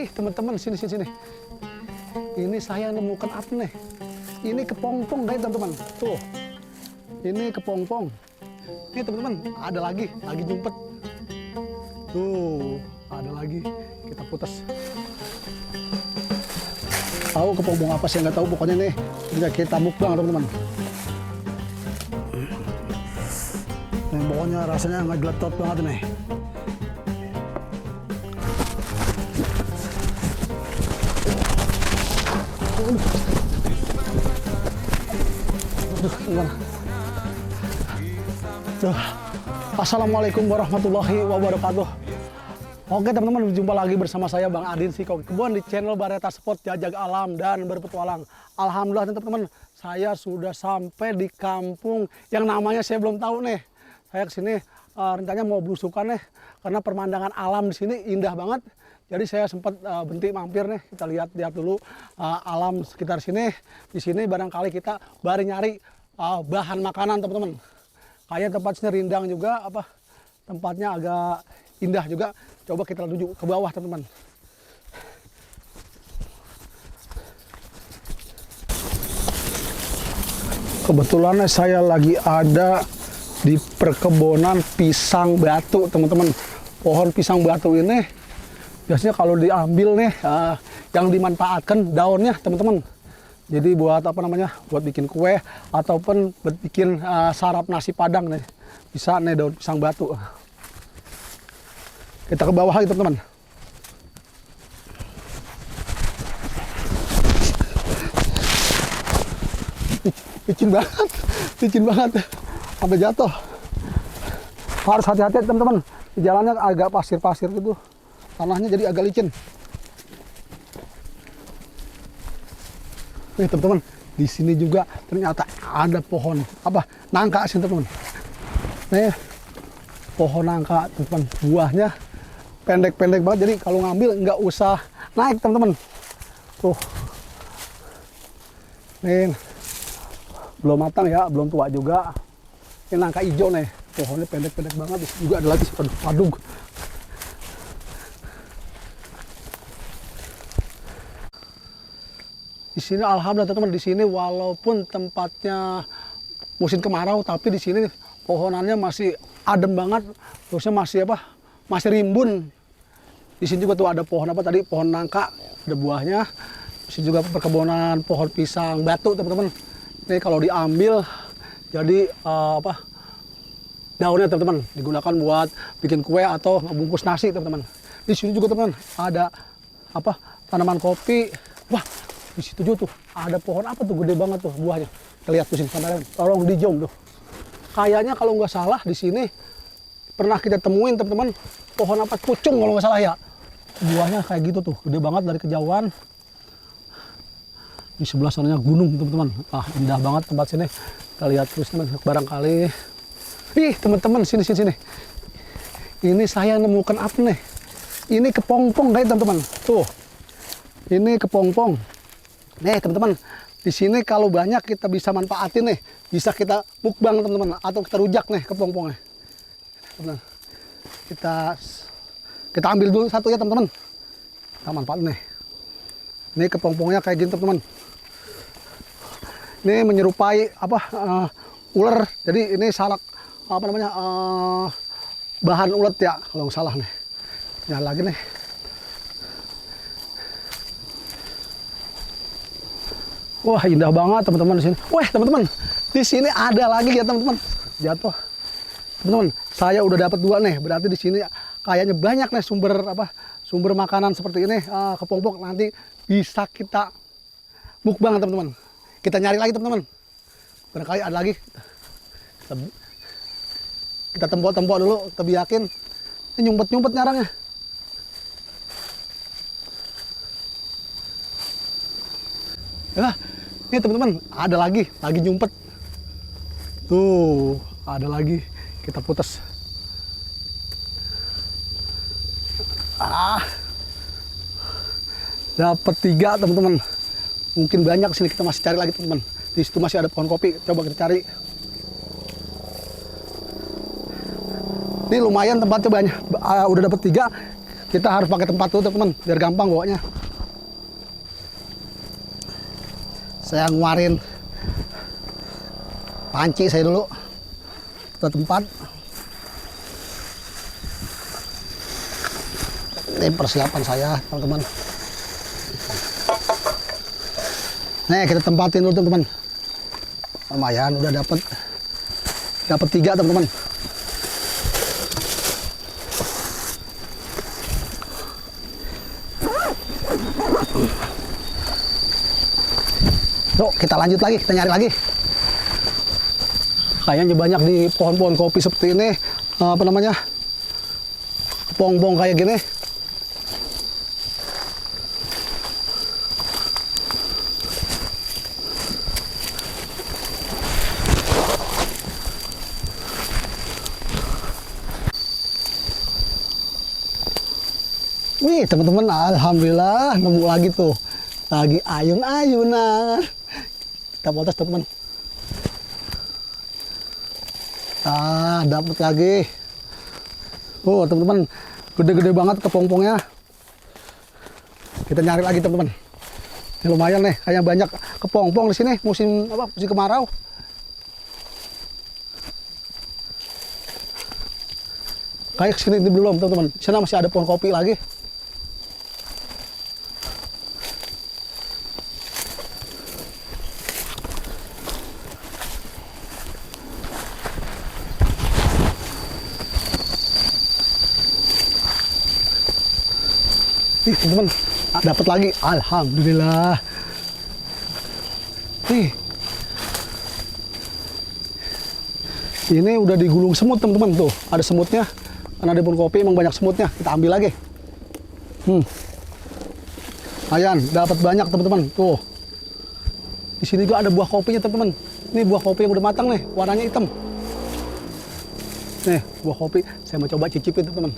Ih, teman-teman, sini. Ini saya nemukan apa nih? Ini kepompong guys, teman-teman. Tuh. Ini kepompong. Ini teman-teman, ada lagi jumpet. Tuh, ada lagi. Kita putus. Tahu kepompong apa sih? Nggak tahu, pokoknya nih. Kita mukbang, teman-teman. Nih, pokoknya rasanya nggak geletot banget nih. Assalamualaikum warahmatullahi wabarakatuh. Oke teman-teman, berjumpa lagi bersama saya Bang Adin si Koki Kebon di channel Bareta Spot Jajak Alam dan Berpetualang. Alhamdulillah teman-teman, saya sudah sampai di kampung yang namanya saya belum tahu nih. Saya kesini rencananya mau belusukan nih, karena pemandangan alam di sini indah banget. Jadi saya sempat berhenti mampir nih, kita lihat dulu alam sekitar sini. Di sini barangkali kita baru nyari bahan makanan teman-teman. Kayak tempatnya rindang juga, tempatnya agak indah juga. Coba kita menuju ke bawah teman-teman. Kebetulan saya lagi ada di perkebunan pisang batu teman-teman. Pohon pisang batu ini biasanya kalau diambil nih, yang dimanfaatkan daunnya teman-teman. Jadi buat buat bikin kue ataupun buat bikin sarap nasi padang nih. Bisa nih daun pisang batu. Kita ke bawah lagi teman-teman. Licin banget. Sampai jatuh. Harus hati-hati teman-teman. Di jalannya agak pasir-pasir gitu. Tanahnya jadi agak licin. Nih teman-teman, di sini juga ternyata ada pohon nangka sih teman-teman. Nih pohon nangka teman-teman, buahnya pendek-pendek banget, jadi kalau ngambil nggak usah naik teman-teman. Tuh, nih belum matang ya, belum tua juga. Ini nangka hijau nih, pohonnya pendek-pendek banget. Di sini juga ada lagi, aduh. Di sini alhamdulillah teman-teman, di sini walaupun tempatnya musim kemarau, tapi di sini pohonannya masih adem banget, terusnya masih rimbun. Di sini juga tuh ada pohon pohon nangka, ada buahnya. Di sini juga perkebunan pohon pisang batu teman-teman. Ini kalau diambil jadi daunnya teman-teman digunakan buat bikin kue atau bungkus nasi teman-teman. Di sini juga teman-teman ada tanaman kopi. Wah, di situ juga tuh ada pohon gede banget tuh buahnya. Kita lihat tuh sini, tolong di zoom tuh. Kayaknya kalau nggak salah di sini pernah kita temuin teman-teman pohon pucung kalau nggak salah ya. Buahnya kayak gitu tuh, gede banget dari kejauhan. Di sebelah sananya gunung teman-teman. Indah banget tempat sini. Kita lihat terus teman, barangkali. Ih teman-teman, sini. Ini saya nemukan apa nih? Ini kepompong guys teman-teman. Tuh, ini kepompong. Nih teman-teman, di sini kalau banyak kita bisa manfaatin nih, bisa kita mukbang teman-teman, atau kita rujak nih kepompongnya. Kita ambil dulu satu ya teman-teman. Kita manfaatin nih. Ini kepompongnya kayak gini teman-teman. Ini menyerupai ular. Jadi ini salak bahan ulet ya kalau nggak salah nih. Nyala lagi nih. Wah, indah banget teman-teman di sini. Wah, teman-teman, di sini ada lagi ya teman-teman. Jatuh. Teman-teman, saya udah dapat 2 nih. Berarti di sini kayaknya banyak nih sumber makanan seperti ini. Kepompong nanti bisa kita mukbang teman-teman. Kita nyari lagi teman-teman. Barangkali ada lagi. Kita tempok-tempok dulu, kita biakin. Ini nyumpet-nyumpet nyarangnya. Ya, ini teman-teman ada lagi nyumpet. Tuh, ada lagi. Kita putus. Dapat 3 teman-teman. Mungkin banyak sini, kita masih cari lagi teman-teman. Di situ masih ada pohon kopi. Coba kita cari. Ini lumayan tempatnya banyak. Udah dapat 3. Kita harus pakai tempat tuh teman-teman, biar gampang bawanya. Saya ngeluarin panci saya dulu ke tempat. Ini persiapan saya, teman-teman. Nih, kita tempatin dulu, teman-teman. Lumayan, udah dapat 3, teman-teman. Yuk, kita lanjut lagi, kita nyari lagi. Kayaknya banyak di pohon-pohon kopi seperti ini, apa namanya, kepong-pong kayak gini. Wih, teman-teman, alhamdulillah nemu lagi tuh. Lagi ayun-ayunan. Kita potos, teman-teman. Dapat lagi. Oh, teman-teman, gede-gede banget kepong-pongnya. Kita nyari lagi, teman-teman. Ini lumayan nih, kayak banyak kepong-pong di sini musim apa? Musim kemarau. Kayak sini belum, teman-teman. Di sana masih ada pohon kopi lagi. Nih, teman-teman, dapat lagi. Alhamdulillah. Nih. Ini udah digulung semut, teman-teman. Tuh, ada semutnya. Karena di pohon kopi emang banyak semutnya. Kita ambil lagi. Ayan, dapat banyak, teman-teman. Tuh. Di sini juga ada buah kopinya, teman-teman. Ini buah kopi yang udah matang nih, warnanya hitam. Nih, buah kopi. Saya mau coba cicipin, teman-teman.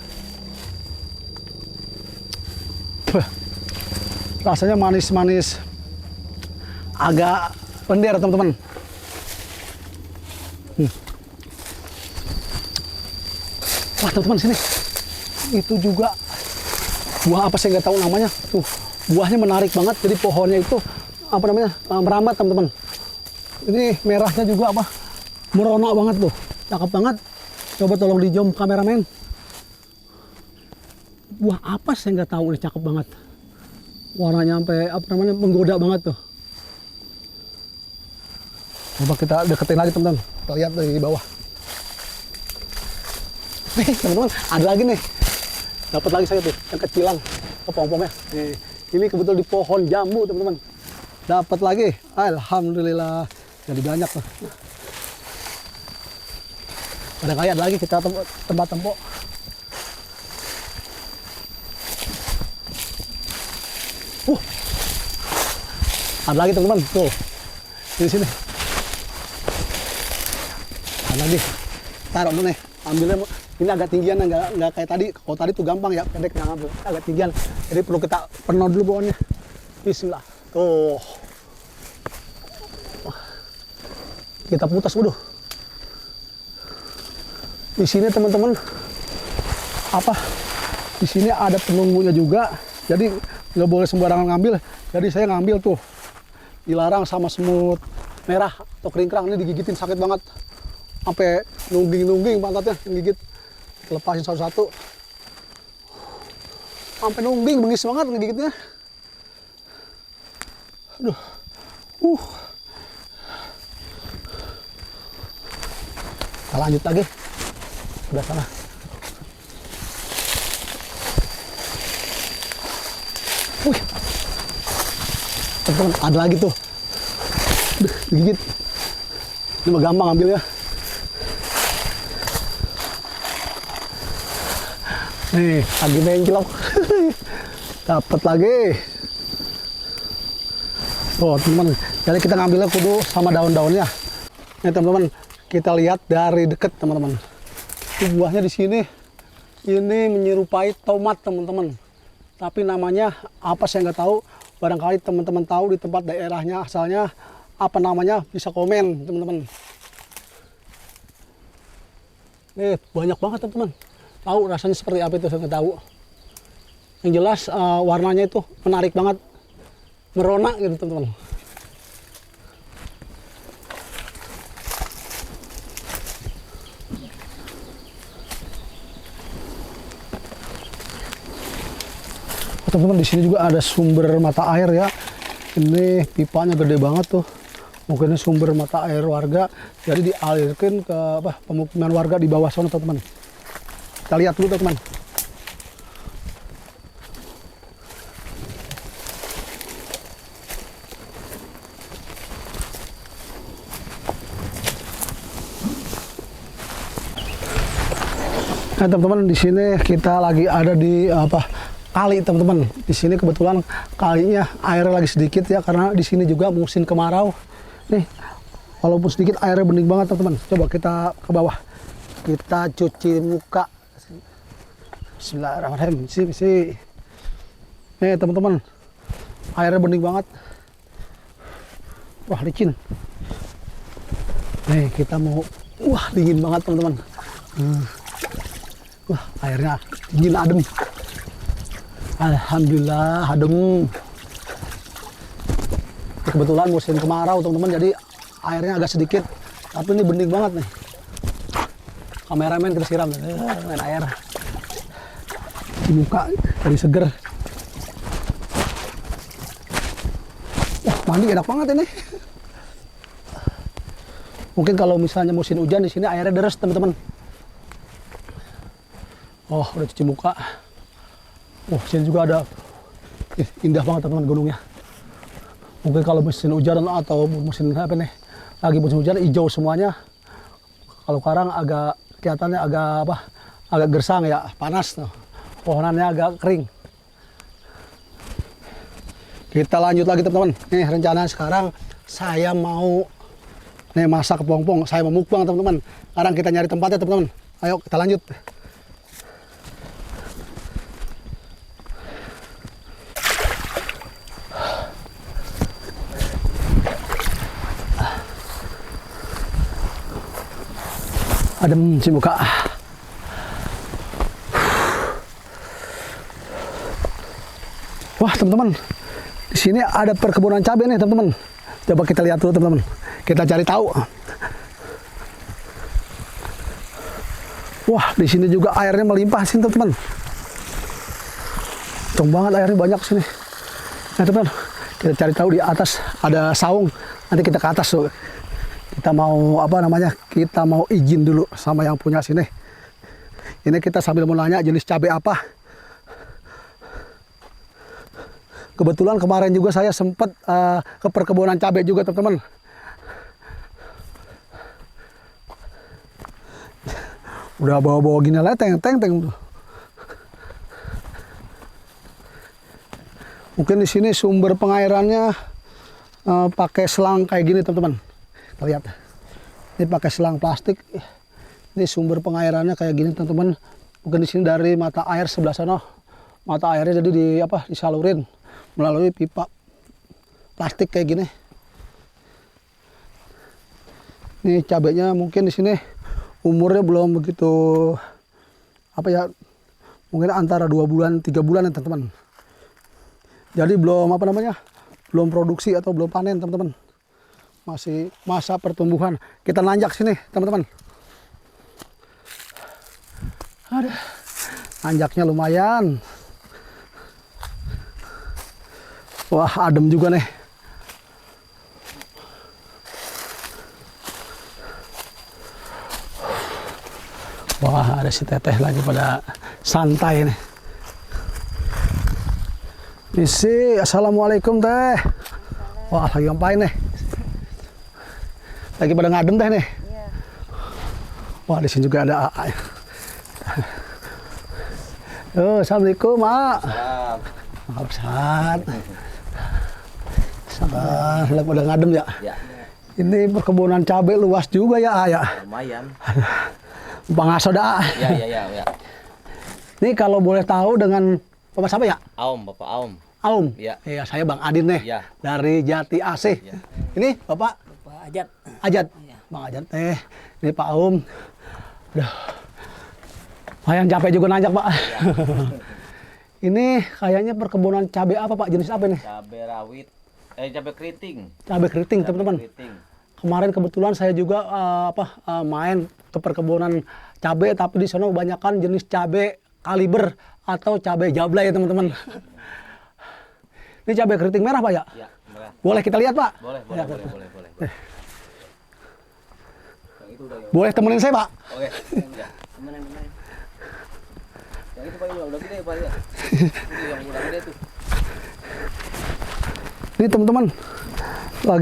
Rasanya manis-manis, agak lendir, teman-teman. Wah, teman-teman, sini itu juga buah apa saya nggak tahu namanya. Tuh, buahnya menarik banget. Jadi pohonnya itu apa namanya, merambat, teman-teman. Ini merahnya juga apa, merona banget tuh, cakep banget. Coba tolong di zoom kameramen. Buah apa saya nggak tahu, ini cakep banget. Warnanya sampai apa namanya, menggoda banget tuh. Coba kita deketin lagi, teman-teman. Kita lihat dari bawah. Nih, teman-teman, ada lagi nih. Dapat lagi saya tuh, yang kecilan, kepong-pongnya. Nih, ini kebetulan di pohon jambu, teman-teman. Dapat lagi, alhamdulillah. Jadi banyak tuh. Ada kayak lagi kita tempat tempok. Ada lagi, teman-teman. Tuh, di sini. Ada lagi. Taruh dulu nih. Ambilnya ini agak tinggian, nggak kayak tadi. Kalau tadi tuh gampang ya, pendek nggak ngambil. Agak tinggian. Jadi perlu kita penuh dulu bawahnya. Bismillah. Tuh. Kita putas, waduh. Di sini, teman-teman, apa? Di sini ada penunggunya juga. Jadi nggak boleh sembarangan ngambil. Jadi saya ngambil tuh. Dilarang sama semut merah atau keringkrang. Ini digigitin sakit banget, sampai nungging pantatnya ngigit. Lepasin satu-satu, sampai nungging, bengis banget ngigitnya. Aduh, kita lanjut lagi sebelah sana. Teman-teman, ada lagi tuh. Digigit. Ini mah gampang ambilnya. Nih, lagi menclok. Dapat lagi. Oh, teman-teman. Jadi kita ngambilnya kudu sama daun-daunnya. Nih, teman-teman, kita lihat dari dekat, teman-teman. Buahnya di sini. Ini menyerupai tomat, teman-teman. Tapi namanya apa saya nggak tahu. Barangkali teman-teman tahu di tempat daerahnya asalnya apa namanya, bisa komen, teman-teman. Nih, banyak banget, teman-teman. Tahu rasanya seperti apa itu saya nggak tahu. Yang jelas warnanya itu menarik banget, merona gitu teman-teman. Teman-teman, di sini juga ada sumber mata air ya. Ini pipanya gede banget tuh. Mungkin ini sumber mata air warga, jadi dialirkan ke pemukiman warga di bawah sana teman-teman. Kita lihat dulu teman-teman. Nah teman-teman, di sini kita lagi ada di kali teman-teman. Di sini kebetulan kalinya airnya lagi sedikit ya, karena di sini juga musim kemarau. Nih, walaupun sedikit airnya bening banget teman-teman. Coba kita ke bawah, kita cuci muka. Bismillahirrahmanirrahim. Misi. Nih teman-teman, airnya bening banget. Wah, licin. Nih kita mau, wah dingin banget teman-teman. Wah, airnya dingin adem. Alhamdulillah adem. Kebetulan musim kemarau teman-teman, jadi airnya agak sedikit, tapi ini bening banget nih. Kameramen kita siram main air di muka, jadi seger. Wah, mandi enak banget ini. Mungkin kalau misalnya musim hujan di sini airnya deres teman-teman. Oh, udah cuci muka. Oh, sini juga ada, indah banget teman-teman gunungnya. Mungkin kalau musim hujan atau musim apa nih, lagi musim hujan hijau semuanya. Kalau sekarang agak kelihatannya agak gersang ya, panas tuh. Pohonannya agak kering. Kita lanjut lagi teman-teman. Nih rencana sekarang saya mau masak kepompong. Saya mau mukbang teman-teman. Sekarang kita nyari tempatnya teman-teman. Ayo kita lanjut. Adem si muka. Wah teman-teman, di sini ada perkebunan cabai nih teman-teman. Coba kita lihat dulu teman-teman. Kita cari tahu. Wah, di sini juga airnya melimpah sih teman-teman. Kencang banget airnya, banyak sini. Nah teman-teman, kita cari tahu di atas ada saung. Nanti kita ke atas tuh. Kita mau kita mau izin dulu sama yang punya sini. Ini kita sambil mau nanya jenis cabai apa. Kebetulan kemarin juga saya sempat ke perkebunan cabai juga teman-teman. Udah bawa-bawa gini lah, teng. Mungkin di sini sumber pengairannya pakai selang kayak gini teman-teman. Kita lihat, ini pakai selang plastik. Ini sumber pengairannya kayak gini teman-teman. Mungkin di sini dari mata air sebelah sana, mata airnya jadi disalurin melalui pipa plastik kayak gini. Ini cabenya mungkin di sini umurnya belum begitu mungkin antara 2 bulan 3 bulan ya teman-teman. Jadi belum belum produksi atau belum panen teman-teman. Masih masa pertumbuhan. Kita nanjak sini teman-teman. Aduh, nanjaknya lumayan. Wah, adem juga nih. Wah, ada si teteh lagi pada santai nih. Misi, assalamualaikum teh. Wah, lagi ngapain nih? Lagi pada ngadem teh nih. Iya. Wah, di sini juga ada AA. Assalamualaikum, Mak. Salam. Maaf, Sat. Sabar, lagi pada ngadem ya? Ya. Ini perkebunan cabai luas juga ya, ya. Lumayan. Bang Asoda. Ya. Ini kalau boleh tahu dengan Bapak siapa ya? Bapak Aum. Aum. Ya. Iya, saya Bang Adin nih. Ya. Dari Jati AC. Ya. Ini Bapak Ajat. Ajat. Ya. Bang Ajat teh. Ini Pak Aum. Udah. Lumayan capek juga nanjak, Pak. Ya. Ini kayaknya perkebunan cabai apa Pak? Jenis apa nih? Cabai rawit, cabai keriting. Cabai keriting teman-teman. Keriting. Kemarin kebetulan saya juga main ke perkebunan cabai, tapi di sana kebanyakan jenis cabai kaliber atau cabai jablay ya teman-teman. Ini cabai keriting merah Pak ya? Iya, merah. Boleh kita lihat Pak? Boleh. Yang itu udah. Boleh temenin saya Pak? Oke. Ya. Temenin. Yang itu Pak udah gede Pak ya. Itu yang udah gede tuh. Ini teman-teman,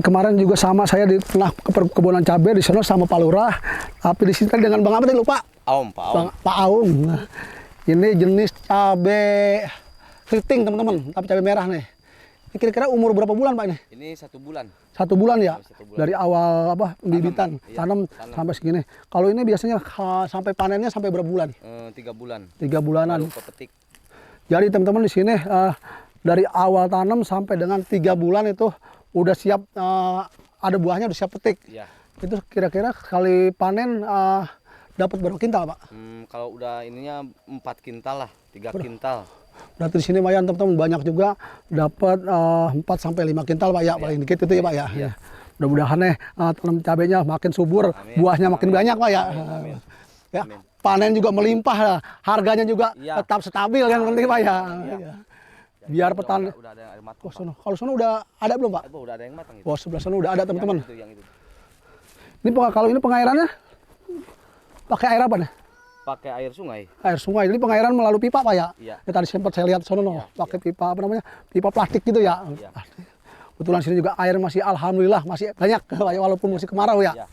kemarin juga sama saya di tengah perkebunan cabai di sana sama Pak Lurah, tapi di sini tadi dengan Bang apa tadi lupa? Pak Aung. Pak Aung. Nah, ini jenis cabai keriting teman-teman, tapi cabai merah nih. Ini kira-kira umur berapa bulan Pak ini? Ini 1 bulan. 1 bulan ya? 1 bulan. Dari awal pembibitan, tanam sampai segini. Kalau ini biasanya sampai panennya sampai berapa bulan? 3 bulan. 3 bulanan. Baru kepetik. Jadi teman-teman di sini dari awal tanam sampai dengan 3 bulan itu udah siap, ada buahnya udah siap petik. Iya. Itu kira-kira sekali panen dapat berapa kintal Pak? Kalau udah ininya 4 kintal lah, 3 kintal. Berarti di sini lumayan teman-teman, banyak juga dapat 4 sampai 5 kintal Pak ya, paling dikit itu ya Pak ya. Iya. Mudah-mudahan tanam cabenya makin subur, Amin. buahnya makin banyak Pak ya. Amin. Ya, Amin. panen juga melimpah, harganya juga tetap stabil yang penting Pak ya. Iya. Biar petani. Udah ada air matang. Oh, kalau sana udah ada belum Pak? Udah ada yang matang itu. Oh, sebelah sana udah ada teman-teman. Yang itu. Ini kalau ini pengairannya pakai air apa nih? Pakai air sungai. Air sungai. Jadi pengairan melalui pipa Pak ya? Iya. Ya, tadi sempat saya lihat sono pakai pipa apa namanya? Pipa plastik gitu ya. Iya. Kebetulan sini juga air masih alhamdulillah masih banyak Pak ya, walaupun masih kemarau ya. Iya.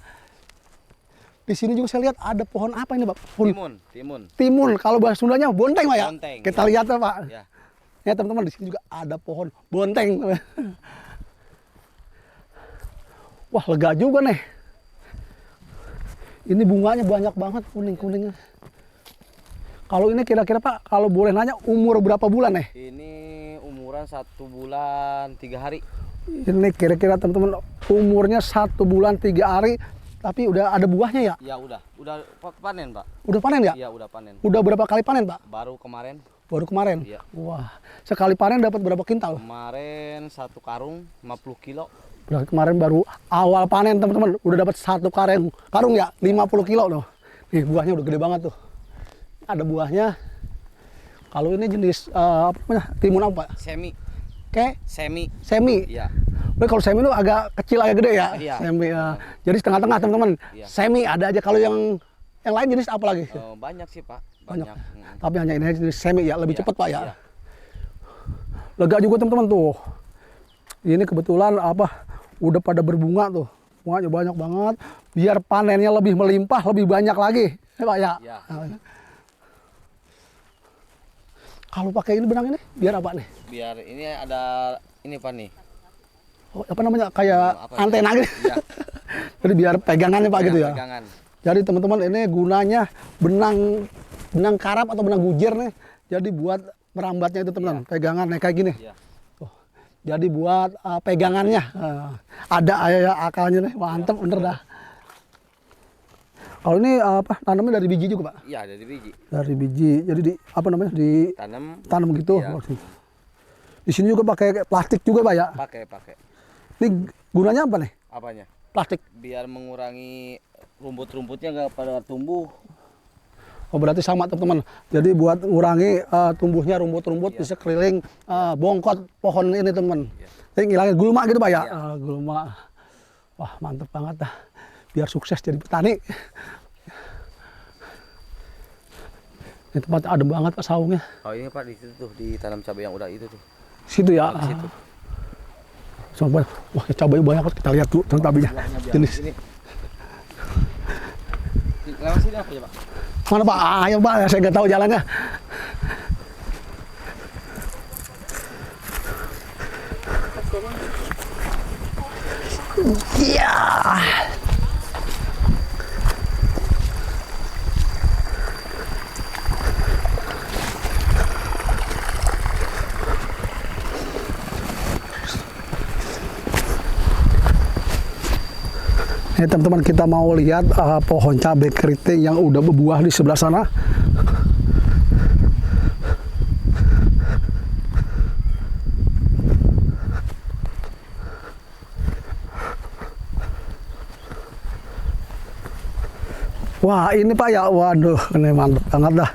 Di sini juga saya lihat ada pohon apa ini Pak? Timun. Timun. Kalau bahasa Sundanya bonteng Pak ya? Bonteng. Kita lihat ya Pak. Ya. Ya teman-teman, di sini juga ada pohon bonteng. Wah, lega juga nih. Ini bunganya banyak banget, kuning-kuningnya. Kalau ini kira-kira Pak, kalau boleh nanya umur berapa bulan nih? Ini umuran 1 bulan 3 hari. Ini kira-kira teman-teman umurnya 1 bulan 3 hari, tapi udah ada buahnya ya? Ya udah panen Pak. Udah panen ya? Iya udah panen. Udah berapa kali panen Pak? Baru kemarin. Baru kemarin? Iya. Wah, sekali panen dapat berapa kintal? Kemarin 1 karung 50 kilo. Udah kemarin baru awal panen teman-teman, udah dapat 1 karung ya, 50 kilo loh. Nih buahnya udah gede banget tuh. Ada buahnya. Kalau ini jenis apa namanya? Timun apa Pak? Semi. Semi. Iya. Kalau semi itu agak kecil, agak gede ya. Iya. Semi. Jadi setengah-tengah teman-teman. Iya. Semi ada aja. Kalau yang lain jenis apa lagi? Banyak sih Pak. Banyak. Tapi hanya ini jenis semi ya, lebih Iya, cepat Pak ya. iya. Lega juga teman-teman tuh. Ini kebetulan udah pada berbunga tuh. Bunganya banyak banget. Biar panennya lebih melimpah, lebih banyak lagi. Pak ya. Iya. Kalau pakai ini benang ini biar apa nih? Biar ini ada ini Pak nih. Oh, apa namanya? Kayak antena gitu. Iya. Jadi biar pegangannya Pak gitu ya. Pegangan. Jadi teman-teman ini gunanya benang karap atau benang gujir nih. Jadi buat merambatnya itu teman-teman, pegangan kayak gini. Iya. Oh, jadi buat pegangannya ada ya akalnya nih, mantep bener dah. Kalau ini tanamnya dari biji juga Pak? Iya dari biji. Dari biji, jadi tanam gitu. Iya. Di sini juga pakai plastik juga Pak ya? Pakai. Ini gunanya apa nih? Apanya? Plastik. Biar mengurangi rumput-rumputnya nggak pada tumbuh. Oh berarti sama teman-teman. Jadi buat ngurangi tumbuhnya rumput-rumput di sekeliling bongkot pohon ini teman-teman. Jadi ngilangin gulma gitu Pak ya? Gulma. Wah mantep banget dah. Biar sukses jadi petani. Ini tempat adem banget Pak saungnya. Oh ini Pak di situ tuh, di tanam cabai yang udah itu tuh. Situ ya. Di situ. Wah cabai banyak banget, kita lihat dulu cabainya. Jenis. Lewat sini apa ya Pak? Mana Pak? Ayo Pak, saya nggak tahu jalannya. Iya. Ini teman-teman kita mau lihat pohon cabai keriting yang udah berbuah di sebelah sana. Wah ini Pak ya, waduh ini mantap banget dah.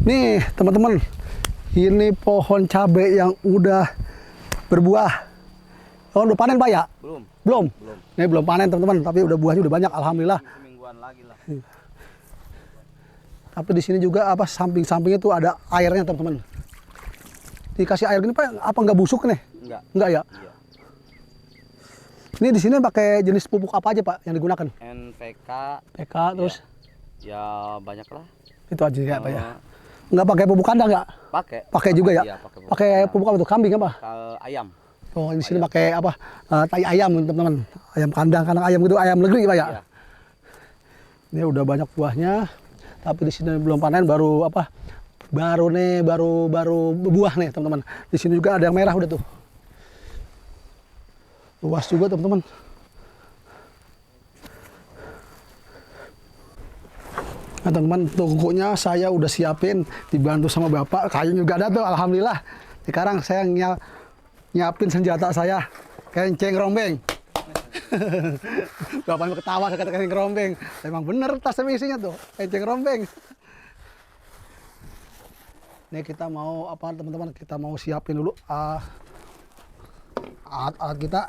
Nih teman-teman, ini pohon cabai yang udah berbuah. Oh udah panen Pak ya? Belum. Belum? Belum. Ini belum panen teman-teman, tapi udah buahnya udah banyak, alhamdulillah. Semingguan lagi lah. Tapi di sini juga apa samping-sampingnya tuh ada airnya teman-teman. Dikasih air gini Pak, apa nggak busuk nih? Enggak. Enggak ya? Iya. Ini di sini pakai jenis pupuk apa aja Pak yang digunakan? NPK PK terus ya banyak lah. itu aja ya Pak ya. Eh, Nggak pakai pupuk kandang nggak? Pakai. Pakai juga ya? Iya, pakai pupuk Pakai kandang. pupuk apa tuh? Kambing apa? Ayam. Oh di sini pakai apa? Tai ayam teman-teman. Ayam kandang ayam gitu, ayam negeri Pak ya. Iya. Ini udah banyak buahnya. Tapi di sini belum panen, baru apa? Baru buah nih teman-teman. Di sini juga ada yang merah udah tuh. Luas juga teman-teman. Nah teman-teman, tungkunya saya udah siapin, dibantu sama bapak. Kayu juga ada tuh, alhamdulillah. Sekarang saya nyiapin senjata saya, kenceng rombeng. Bapaknya ketawa, saya kata kenceng rombeng. Emang bener tasnya isinya tuh, kenceng rombeng. Nih kita mau apa teman-teman? Kita mau siapin dulu alat-alat kita.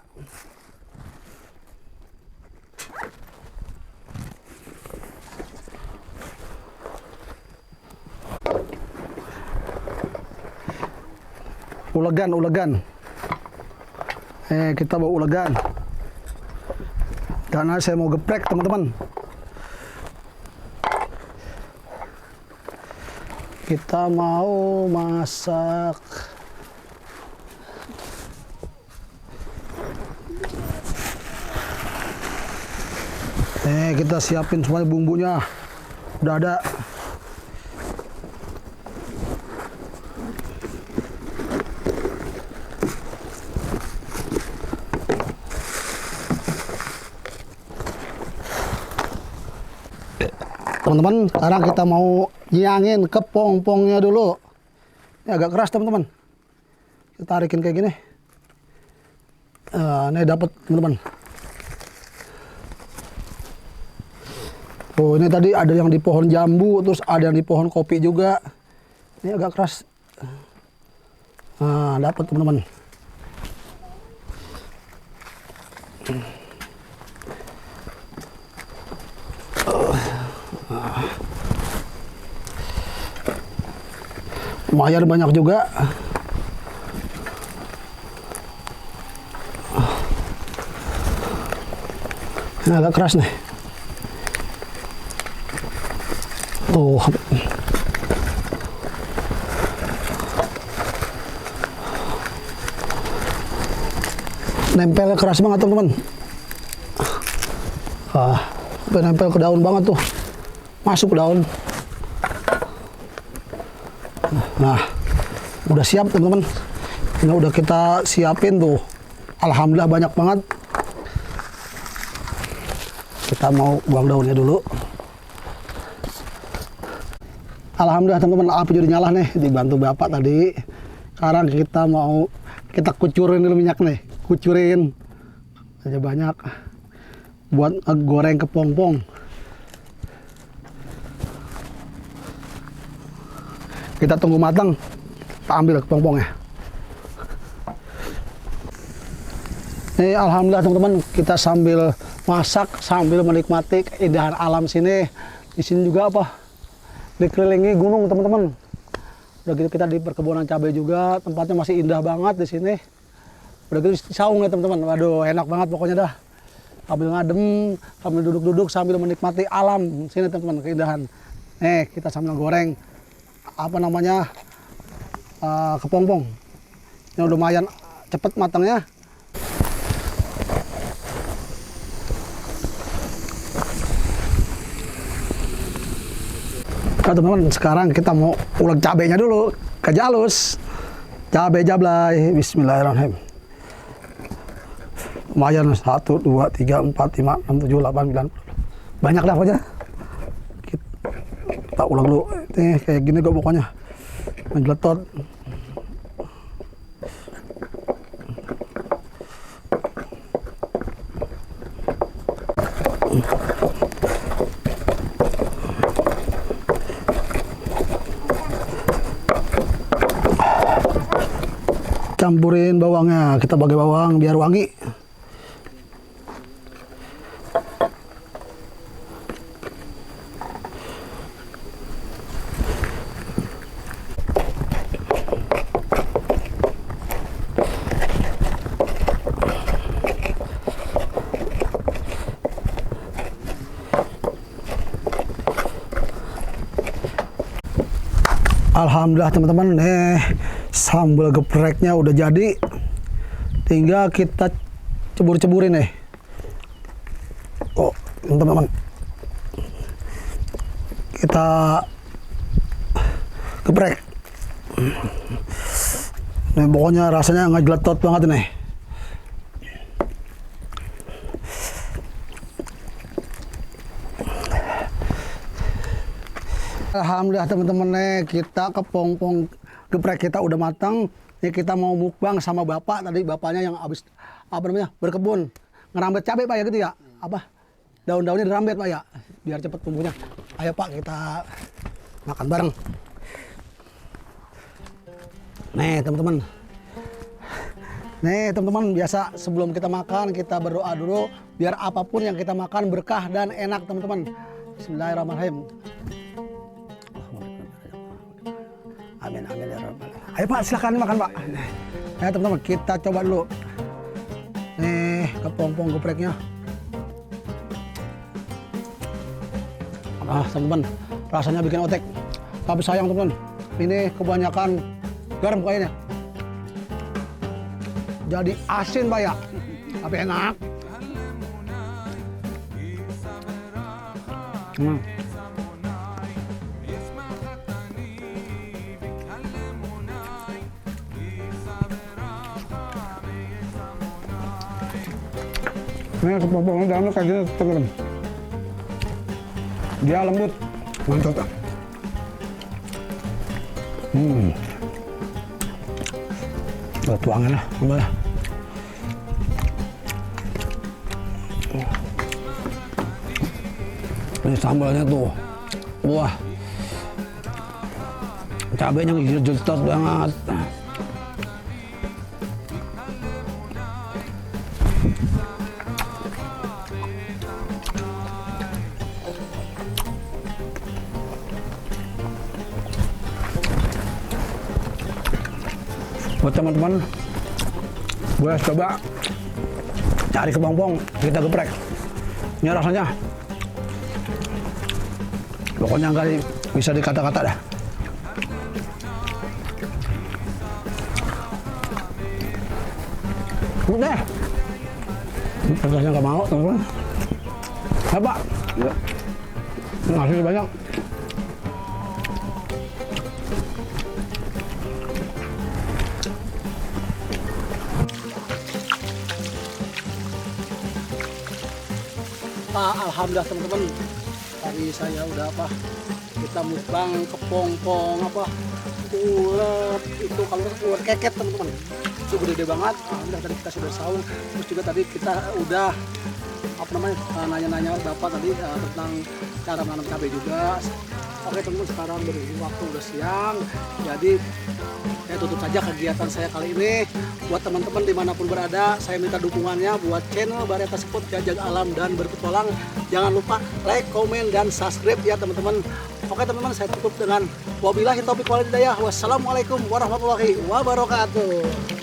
Ulegan. Kita bawa ulegan. Karena saya mau geprek teman-teman. Kita mau masak kita siapin semuanya bumbunya. Udah ada. Teman-teman, sekarang kita mau nyangin ke pong-pongnya dulu. Ini agak keras teman-teman. Kita tarikin kayak gini. Ini dapat teman-teman. Oh ini tadi ada yang di pohon jambu, terus ada yang di pohon kopi juga. Ini agak keras. Nah dapat teman-teman. Lumayan banyak juga. Ini agak keras nih. Tuh. Nempel keras banget teman-teman. Nempel ke daun banget tuh. Masuk ke daun. Nah, udah siap teman-teman. Ini udah kita siapin tuh. Alhamdulillah banyak banget. Kita mau buang daunnya dulu. Alhamdulillah teman-teman, api udah nyala nih, dibantu bapak tadi. Sekarang kita kucurin dulu minyak nih, kucurin aja banyak buat goreng kepompong. Kita tunggu matang, kita ambil kepompongnya. Ini alhamdulillah teman-teman, kita sambil masak, sambil menikmati keindahan alam sini. Di sini juga apa? Dikelilingi gunung teman-teman. Udah gitu kita di perkebunan cabai juga, tempatnya masih indah banget di sini. Udah gitu di saung ya teman-teman. Waduh, enak banget pokoknya dah. Sambil ngadem, sambil duduk-duduk, sambil menikmati alam sini teman-teman, keindahan. Kita sambil goreng apa namanya? Kepompong. Ini lumayan cepet matangnya. Nah teman-teman, sekarang kita mau ulek cabenya dulu, kerja halus. Cabai jablay, bismillahirrahmanirrahim. Lumayan, 1, 2, 3, 4, 5, 6, 7, 8, 9. Banyak dah pokoknya. Kita ulek dulu, ini kayak gini kok pokoknya. Menjeletot. campurin bawangnya, kita pakai bawang biar wangi. Alhamdulillah teman-teman, sambal gepreknya udah jadi. Tinggal kita cebur-ceburin nih. Oh, teman-teman. Kita geprek. Nih pokoknya rasanya ngejeletot banget nih. Alhamdulillah teman-teman, kita kepompong geprek kita udah matang. Nih kita mau mukbang sama bapak tadi, bapaknya yang habis berkebun ngerambet cabai Pak ya gitu ya. Apa? Daun-daunnya dirambet Pak ya, biar cepet tumbuhnya. Ayo Pak, kita makan bareng. Nih teman-teman. Nih teman-teman, biasa sebelum kita makan kita berdoa dulu biar apapun yang kita makan berkah dan enak teman-teman. Bismillahirrahmanirrahim. Amin amin ya rabbal. Ayo Pak, silakan makan Pak. Ya teman-teman, kita coba dulu. Nih kepompong gepreknya. Ah teman-teman, rasanya bikin otek. Tapi sayang teman-teman, ini kebanyakan garam kayaknya. Jadi asin Pak ya, tapi enak. Ini kepompongnya dalamnya kayak gini teman-teman. Dia lembut, mantap. Tuangin lah, ambil lah. Ini sambalnya tuh, wah, cabenya ngejeletot banget. Buat teman-teman, gue coba cari kepompong, kita geprek. Ini rasanya, pokoknya nggak bisa dikata-kata dah. Udah, rasanya nggak mau teman-teman. Apa? Ya. Ngasih banyak. Alhamdulillah teman-teman, tadi saya udah kita mukbang kepompong ulet itu, kalau ulet keket teman-teman, itu gede banget. Alhamdulillah tadi kita sudah sahur, terus juga tadi kita udah nanya-nanya bapak tadi tentang cara menanam cabai juga. Oke teman-teman, sekarang waktu udah siang, jadi saya tutup saja kegiatan saya kali ini. Buat teman-teman dimanapun berada, saya minta dukungannya buat channel Bareta Spot Jajak Alam dan Berpetualang. Jangan lupa like, komen, dan subscribe ya teman-teman. Oke teman-teman, saya tutup dengan wabillahi taufiq wal hidayah. Wassalamualaikum warahmatullahi wabarakatuh.